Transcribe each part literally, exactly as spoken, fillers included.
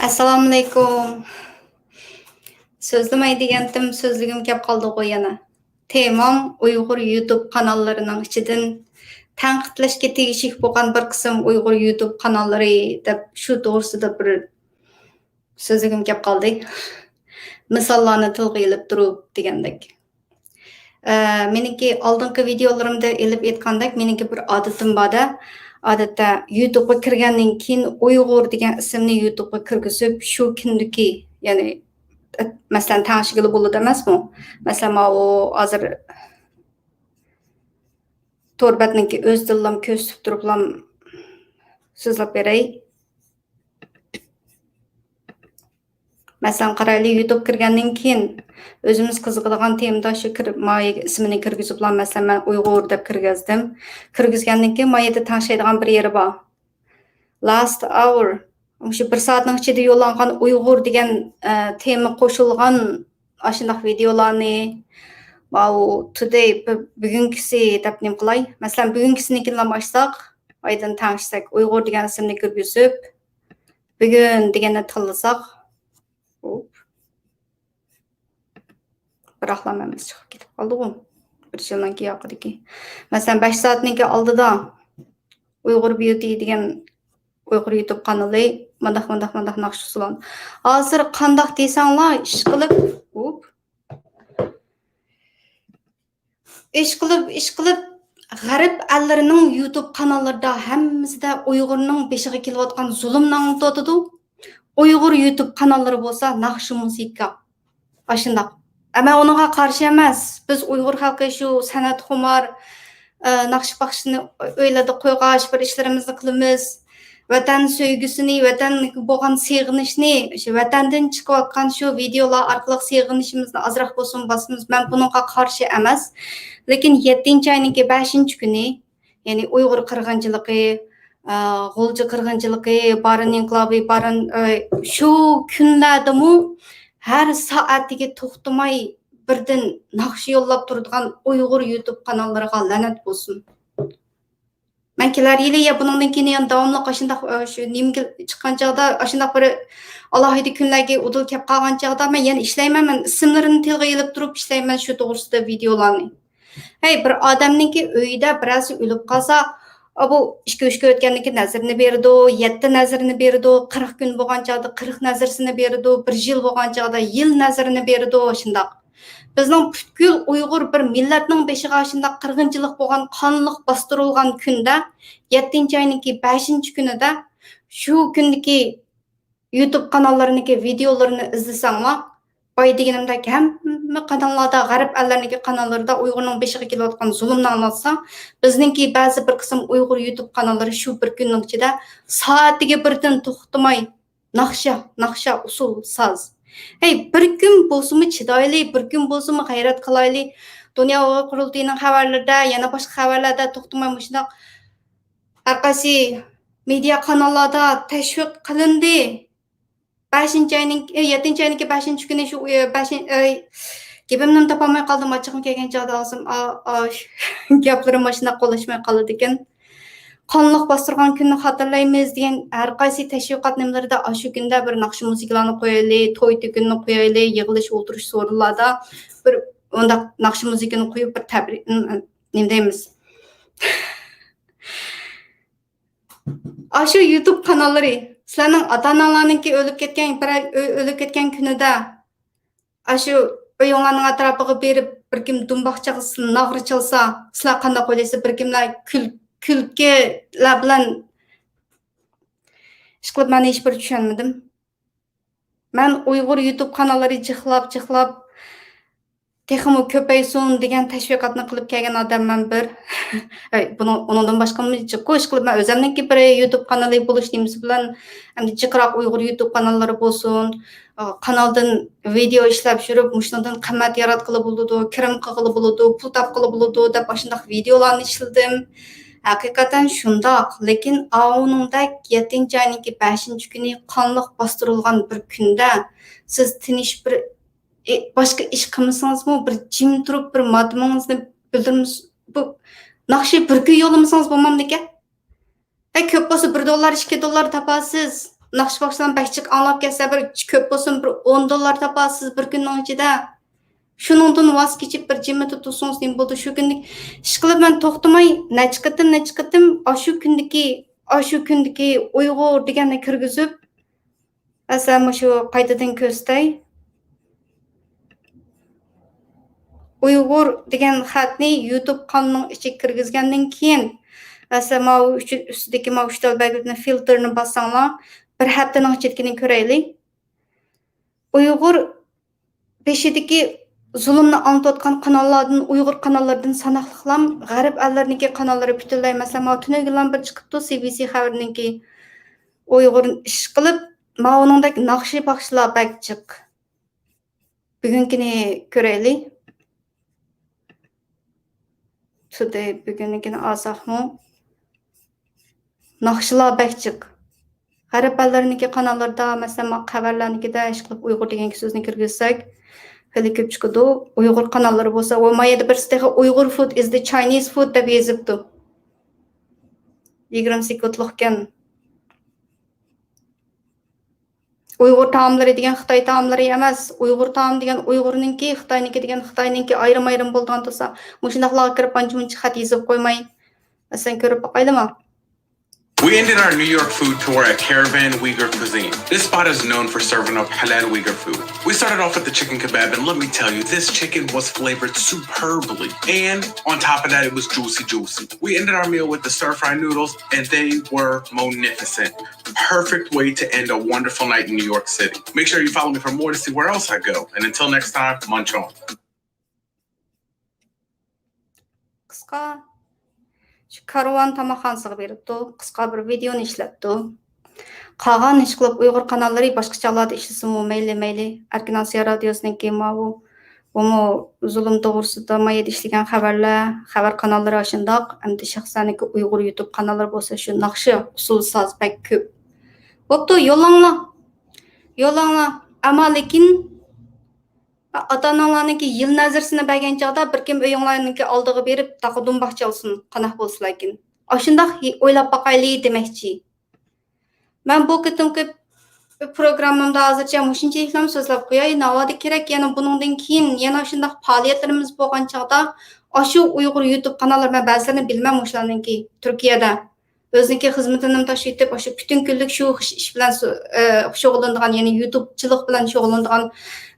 ئەسسالامۇئەلەيكۇم. سۆزلىمەي دېگەنتىم، سۆزلىگۈم كەپ قالدىغۇ يەنە. تېمام ئۇيغۇر يۇتۇب قاناللىرىنىڭ ئىچىدىن تەنقىدلەشكە تېگىشلىك بولغان بىر قىسىم ئۇيغۇر يۇتۇب قاناللىرى دەپ شۇ توغرىسىدا بىر سۆزلىگۈم كەپ قالدى. مىساللارنى تىلغا ئېلىپ تۇرۇپ دېگەندەك. ئە، مېنىڭكى ئالدىنقى ۋىدىيولىرىمدا ئېلىپ ئېيتقاندەك، مېنىڭكى بىر ئادىتىم بار-دە. ئادەتتە يۇتۇبقا كىرگەندىن كېيىن ئۇيغۇر دېگەن ئىسىمنى يۇتۇبقا كىرگۈزۈپ، شۇ كۈندىكى، يەنى، مەسىلەن، تەڭشىگىلى بولىدۇ ئەمەسمۇ؟ مەسىلەن، ماۋۇ ھازىر تور بەتنىڭكى ئۆزىدىنلا كۆرسىتىپ تۇرۇپلا سۆزلەپ بېرەي. مەسىلەن، قارايلى، يۇتۇب كىرگەندىن كېيىن ئۆزىمىز قىزىقىدىغان تېمىدا شۇ كىرىپ، مايا ئىسمىنى كىرگۈزۈپلا، مەسىلەن، مەن ئۇيغۇر دەپ كىرگۈزدۈم. كىرگۈزگەندىن كېيىن ما يەردە تەڭشەيدىغان بىر يېرى بار. Last hour. مۇشۇ بىر سائەتنىڭ ئىچىدە يوللانغان ئۇيغۇر دېگەن، ئە، تېما قوشۇلغان ئاشۇنداق ۋىدىيولارنى، ماۋۇ today، بۈ-، بۈگۈنكىسى دەپ نېمە قىلاي؟ مەسىلەن، بۈگۈنكىسىنىڭكىنىلا ئاچساق، ئايدىن تەڭشىسەك، ئۇيغۇر دېگەن ئىسىمنى كىرگۈزۈپ، بۈگۈن دېگەننى تاللىساق، ھوپ. بىراقلا مەن بىز چىقىپ كېتىپ قالدىغۇ. بىر يىلنىڭكى ياقىدىكى. مەسىلەن، بەش سائەتنىڭكى ئالدىدا ئۇيغۇر بيۇتى دېگەن ئۇيغۇر يۇتۇب قانىلى مانداق، مانداق، مانداق ناخشا سولان. ھازىر قانداق دېسەڭلار، ئىشقىلىپ، ھوپ. ئىشقىلىپ، ئىشقىلىپ، غەرب ئەللىرىنىڭ يۇتۇب قاناللىرىدا ھەممىسىدە ئۇيغۇرنىڭ بېشىغا كېلىۋاتقان زۇلۇمنى ئاڭلىتىۋاتىدۇ. ئۇيغۇر يۇتۇب قاناللىرى بولسا ناخشا، مۇزىكا. ئاشۇنداق. ئە، مەن ئۇنىڭغا قارشى ئەمەس. بىز ئۇيغۇر خەلقى شۇ سەنئەتخۇمار، ئە، ناخشا-باخشىنى ئۆيلەردە قويغاچ، بىر ئىشلىرىمىزنى قىلىمىز. ۋەتەن سۆيگۈسىنى، ۋەتەنگە بولغان سېغىنىشنى، شۇ ۋەتەندىن چىقىۋاتقان شۇ ۋىدىيولار ئارقىلىق سېغىنىشىمىزنى ئازراق بولسىمۇ باسىمىز. مەن بۇنىڭغا قارشى ئەمەس. لېكىن يەتتىنچى ئاينىڭكى بەشىنچى كۈنى، يەنى ئۇيغۇر قىرغىنچىلىقى، ئە، غۇلجا قىرغىنچىلىقى، بارىن ئىنقىلابى، بارىن، ئە، شۇ كۈنلەردىمۇ ھەر سائەتتىكى توختىماي بىردىن ناخشا يوللاپ تۇرىدىغان ئۇيغۇر يۇتۇب قاناللىرىغا لەنەت بولسۇن. مەن كېلەر يىلى يا بۇنىڭدىن كېيىن يەنە داۋاملىق ئاشۇنداق، ئە، شۇ نېمىگە چىققان چاغدا، ئاشۇنداق بىر ئالاھىدە كۈنلەرگە ئۇدۇل كەپ قالغان چاغدا مەن يەنە ئىشلەيمەن، مەن ئىسىملىرىنى تىلغا ئېلىپ تۇرۇپ ئىشلەيمەن شۇ توغرىسىدا ۋىدىيولارنى. ھەي، بىر ئادەمنىڭكى ئۆيىدە بىرەرسى ئۆلۈپ قالسا، ئا، بۇ ئىككى، ئۈچ كۈن ئۆتكەندىن كېيىن نەزىرىنى بېرىدۇ، يەتتە نەزىرىنى بېرىدۇ، قىرىق كۈن بولغان چاغدا قىرىق نەزىرىسىنى بېرىدۇ، بىر يىل بولغان چاغدا يىل نەزىرىنى بېرىدۇ، شۇنداق. بىزنىڭ پۈتكۈل ئۇيغۇر بىر مىللەتنىڭ بېشىغا شۇنداق قىرغىنچىلىق بولغان، قانلىق باستۇرۇلغان كۈندە، يەتتىنچى ئاينىڭكى بەشىنچى كۈنىدە، شۇ كۈندىكى يۇتۇب قاناللىرىنىڭكى ۋىدىيولىرىنى ئىزدىسەڭلار، بايا دېگىنىمدەك ھەممە قاناللاردا، غەرب ئەللىرىنىڭكى قاناللىرىدا ئۇيغۇرنىڭ بېشىغا كېلىۋاتقان زۇلۇمنى ئاڭلاتسا، بىزنىڭكى بەزى بىر قىسىم ئۇيغۇر يۇتۇب قاناللىرى شۇ بىر كۈننىڭ ئىچىدە سائەتىگە بىردىن توختىماي ناخشا، ناخشا، ئۇسسۇل، ساز. ھەي، بىر كۈن بولسىمۇ چىدايلى، بىر كۈن بولسىمۇ غەيرەت قىلايلى. دۇنيا ئۇيغۇر قۇرۇلتىيىنىڭ خەۋەرلىرىدە، يەنە باشقا خەۋەرلەردە توختىماي مۇشۇنداق ھەر قايسى مېدىيا قاناللاردا تەشۋىق قىلىندى. بەشىنچى ئاينىڭ، ئە، يەتتىنچى ئاينىڭكى بەشىنچى كۈنى شۇ، ئە، بەشىن-، ئە، گېپىمنى تاپالماي قالدىم، ئاچچىقىم كەلگەن چاغدا ئاغزىم، ئا، ئا، گەپلىرىم ماشۇنداق قولاشماي قالىدىكەن. قانلىق باستۇرغان كۈننى خاتىرىلەيمىز دېگەن ھەر قايسى تەشۋىقات نېمىلىرىدە ئاشۇ كۈندە بىر ناخشا مۇزىكىلارنى قويايلى، توي تۆكۈننى قويايلى، يىغىلىش ئولتۇرۇش سورۇنلاردا بىر ئۇنداق ناخشا مۇزىكىنى قويۇپ بىر تەبرىك، نېمە دەيمىز؟ ئاشۇ يۇتۇب قاناللىرى، سىلەرنىڭ ئاتا-ئاناڭلارنىڭكى ئۆلۈپ كەتكەن، بىرەر ئۆ-، ئۆلۈپ كەتكەن كۈنىدە، ئاشۇ ئۆيۈڭلارنىڭ ئەتراپىغا بېرىپ، بىر كىم دۇمباق چالسا، ناغرا چالسا، سىلەر قانداق ئويلايسىلەر؟ بىر كىملەر كۈل-، كۈلكىلەر بىلەن ئىشقىلىپ، مەن ھېچبىر چۈشەنمىدىم. مەن ئۇيغۇر يۇتۇب قاناللىرى جىقلاپ، جىقلاپ، تېخىمۇ كۆپەيسۇن دېگەن تەشۋىقاتنى قىلىپ كەلگەن ئادەممەن بىر. ئەي، بۇنىڭ، ئۇنىڭدىن باشقىمۇ جىققۇ ئىشقىلىپ، مەن ئۆزەمنىڭكى بىر يۇتۇب قانىلى بولۇش نېمىسى بىلەن، ئەمدى جىقراق ئۇيغۇر يۇتۇب قاناللىرى بولسۇن، ئا، قانالدىن ۋىدېئو ئىشلەپ يۈرۈپ، مۇشۇنىڭدىن قىممەت ياراتقىلى بولىدۇ، كىرىم قىلغىلى بولىدۇ، پۇل تاپقىلى بولىدۇ دەپ ئاشۇنداق ۋىدېئولارنى ئىشلىدىم. ھەقىقەتەن شۇنداق، لېكىن ئاۋۇنىڭدەك يەتتىنچى ئاينىڭكى بەشىنچى كۈنى قانلىق باستۇرۇلغان بىر كۈندە سىز تىنچ بىر ئى-، باشقا ئىش قىلمىسىڭىزمۇ، بىر جىم تۇرۇپ، بىر ماتېمىڭىزنى بىلدۈرمىس-، بۇ ناخشا بىر كۈن يوللىمىسىڭىز بولمامدىكەن؟ ھە، كۆپ بولسا بىر دوللار، ئىككى دوللار تاپارسىز. ناخشا باخشىلارنى بەك جىق ئاڭلاپ كەتسە، بىر كۆپ بولسۇن بىر ئون دوللار تاپارسىز بىر كۈننىڭ ئىچىدە. شۇنىڭدىن ۋاز كېچىپ، بىر جىممىدە تۇرسىڭىز نېمە بولىدۇ؟ شۇ كۈنلۈك ئىشقىلىپ مەن توختىماي نەچچە قېتىم، نەچچە قېتىم ئاشۇ كۈندىكى، ئاشۇ كۈندىكى ئۇيغۇر دېگەننى كىرگۈزۈپ، مەسىلەن، مۇشۇ قايتىدىن كۆرسىتەي. ئۇيغۇر دېگەن خەتنى يۇتۇب قانىلىنىڭ ئىچىگە كىرگۈزگەندىن كېيىن، مەسىلەن، ماۋۇ ئۈچ-، ئۈستىدىكى ماۋۇ ئۈچ تال بەلگىلىكنى فىلتېرنى باسساڭلار، بىر ھەپتىنىڭ ئىچىدىكىنى كۆرەيلى. ئۇيغۇر بېشىدىكى زۇلۇمنى ئاڭلىتىۋاتقان قاناللاردىن، ئۇيغۇر قاناللىرىدىن ساناقلىقلام غەرب ئەللىرىنىڭكى قاناللىرى پۈتۈنلەي، مەسىلەن، ماۋۇ تۈنۈگۈنلام بىر چىقىپتۇ، سى بى سى خەۋىرىنىڭكى. ئۇيغۇر ئىشقىلىپ، ماۋۇنىڭدەك ناخشا باخشىلار بەك جىق. بۈگۈنكىنى كۆرەيلى. تۇدى بۈگۈنكىنى ئالساقمۇ، ناخشىلار بەك جىق. غەرب ئەللىرىنىڭكى قاناللىرىدا، مەسىلەن، مانا خەۋەرلەرنىڭكىدە ئىشقىلىپ ئۇيغۇر دېگەن سۆزنى كىرگۈزسەك، خېلى كۆپ چىقىدۇ. ئۇيغۇر قاناللىرى بولسا، ئۇ ما يەردە بىرسى تېخى «Uyghur food is the Chinese food» دەپ يېزىپتۇ. يىگىرمە سېكۇنتلۇقكەن. ئۇيغۇر تائاملىرى دېگەن خىتاي تائاملىرى ئەمەس، ئۇيغۇر تائامى دېگەن ئۇيغۇرنىڭكى، خىتاينىڭكى دېگەن خىتاينىڭكى، ئايرىم-ئايرىم بولىدىغان تۇرسا، مۇشۇنداقلارغا كىرىپ ئانچە-مۇنچە خەت يېزىپ قويماي، مەسىلەن، كۆرۈپ باقايلىما؟ We ended our New York food tour at Caravan Uyghur Cuisine. This spot is known for serving up halal Uyghur food. We started off with the chicken kebab, and let me tell you, this chicken was flavored superbly. And on top of that, it was juicy, juicy. We ended our meal with the stir fry noodles, and they were magnificent. Perfect way to end a wonderful night in New York City. Make sure you follow me for more to see where else I go. And until next time, munch on. قىسقا شۇ كارۋان تاماقخانىسىغا بېرىپتۇ، قىسقا بىر ۋىدېئونى ئىشلەپتۇ. قالغان ئىشقىلىپ ئۇيغۇر قاناللىرى باشقا چاغلاردا ئىشلىسىمۇ مەيلى، مەيلى. ئەركىن ئاسىيا رادىيوسىنىڭكى ماۋۇ، بۇمۇ زۇلۇم توغرىسىدا ما يەردە ئىشلىگەن خەۋەرلەر، خەۋەر قاناللىرى ئاشۇنداق. ئەمدى شەخسەننىڭكى ئۇيغۇر يۇتۇب قاناللىرى بولسا شۇ ناخشا، ئۇسسۇل ساز بەك كۆپ. بوپتۇ، يوللاڭلار. يوللاڭلار. ئەمما لېكىن ئاتا-ئاناڭلارنىڭكى يىل نەزىرىسىنى بەرگەن چاغدا بىر كىم ئۆيۈڭلارنىڭكى ئالدىغا بېرىپ، تاقا دۇمباق چالسۇن، قانداق بولسىلا لېكىن. ئاشۇنداق ئويلاپ باقايلى دېمەكچى. مەن بۇ قېتىمقى پروگراممامدا ھازىرچە مۇشۇنچىلىكلام سۆزلەپ قوياي. ناۋادا كېرەك يەنە بۇنىڭدىن كېيىن يەنە ئاشۇنداق پائالىيەتلىرىمىز بولغان چاغدا ئاشۇ ئۇيغۇر يۇتۇب قاناللىرى، مەن بەزىلىرىنى بىلىمەن مۇشۇلارنىڭكى تۈركىيەدە. ئۆزىنىڭكى خىزمىتىنىمۇ تاشلىۋېتىپ، ئاشۇ پۈتۈن كۈنلۈك شۇ ئىش، ئىش بىلەن سۇ-، ئە، شۇغۇللىنىدىغان، يەنى يۇتۇبچىلىق بىلەن شۇغۇللىنىدىغان،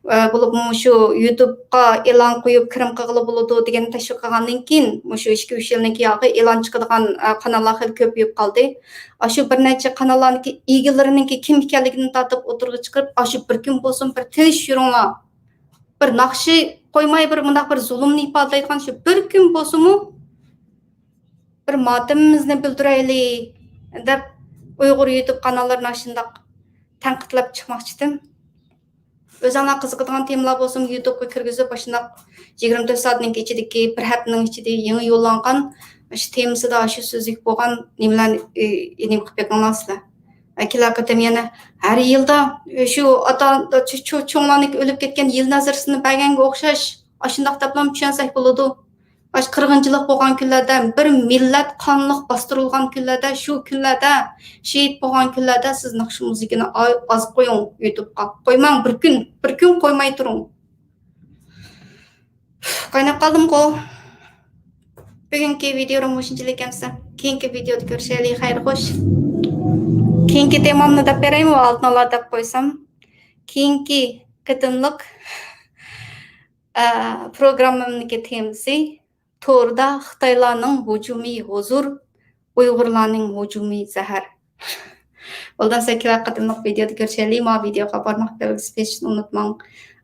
ئە، بولۇپمۇ شۇ يۇتۇبقا ئېلان قويۇپ، كىرىم قىلغىلى بولىدۇ دېگەننى تەشۋىق قىلغاندىن كېيىن، مۇشۇ ئىككى، ئۈچ يىلدىن كېيىنكى ئېلان چىقىدىغان، ئە، قاناللار خېلى كۆپىيىپ قالدى. ئاشۇ بىر نەچچە قاناللارنىڭكى ئىگىلىرىنىڭكى كىم ئىكەنلىكىنى تارتىپ ئوتتۇرىغا چىقىرىپ، ئاشۇ بىر كۈن بولسۇن بىر تىنچ يۈرۈڭلار. بىر ناخشا قويماي، بىر مۇنداق بىر زۇلۇمنى ئىپادىلەيدىغان شۇ بىر كۈن بولسىمۇ، بىر ماتىمىمىزنى بىلدۈرەيلى دەپ، ئۇيغۇر يۇتۇب قاناللىرىنى ئاشۇنداق تەنقىدلەپ چىقماقچىدىم. ئۆزۈڭلار قىزىقىدىغان تېمىلار بولسىمۇ، يۇتۇبقا كىرگۈزۈپ، ئاشۇنداق يىگىرمە تۆت سائەتنىڭ ئىچىدىكى، بىر ھەپتىنىڭ ئىچىدە يېڭى يوللانغان، شۇ تېمىسىدا شۇ سۆزلۈك بولغان نېمىلەرنى، ئى، نېمە قىلىپ بېقىڭلار سىلەر. كېلەر قېتىم يەنە ھەر يىلدا شۇ ئاتا، چو-، چو-، چوڭلارنىڭكى ئۆلۈپ كەتكەن يىل نەزىرىسىنى بەرگەنگە ئوخشاش، ئاشۇنداق دەپلا چۈشەنسەك بولىدۇ. ئاشۇ قىرغىنچىلىق بولغان كۈنلەردە، بىر مىللەت قانلىق باستۇرۇلغان كۈنلەردە، شۇ كۈنلەردە، شېھىت بولغان كۈنلەردە سىز ناخشا مۇزىكىنى ئا-، ئاز قويۇڭ يۇتۇبقا. قويماڭ، بىر كۈن، بىر كۈن قويماي تۇرۇڭ. قايناپ قالدىمغۇ. بۈگۈنكى ۋىدېيو مۇشۇنچىلىك ئەمسە. كېيىنكى ۋىدېيودا كۆرۈشەيلى. خەير خوش. كېيىنكى تېمامنى دەپ بېرەيمۇ؟ ئالدىن ئالا دەپ قويسام. كېيىنكى قېتىملىق، ئە، پروگراممامنىڭكى تېمىسى توردا خىتايلارنىڭ ھۇجۇمى ھۇزۇر، ئۇيغۇرلارنىڭ ھۇجۇمى زەھەر. بولدى، سەككىز قېتىملىق ۋىدېيودا كۆرۈشەيلى. ما ۋىدېيوغا بارماق بەلگىسى بېسىشنى ئۇنتۇماڭ.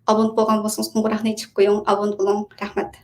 ئابۇنت بولغان بولسىڭىز قوڭغۇراقنى ئېچىپ قويۇڭ. ئابۇنت بولۇڭ. رەھمەت.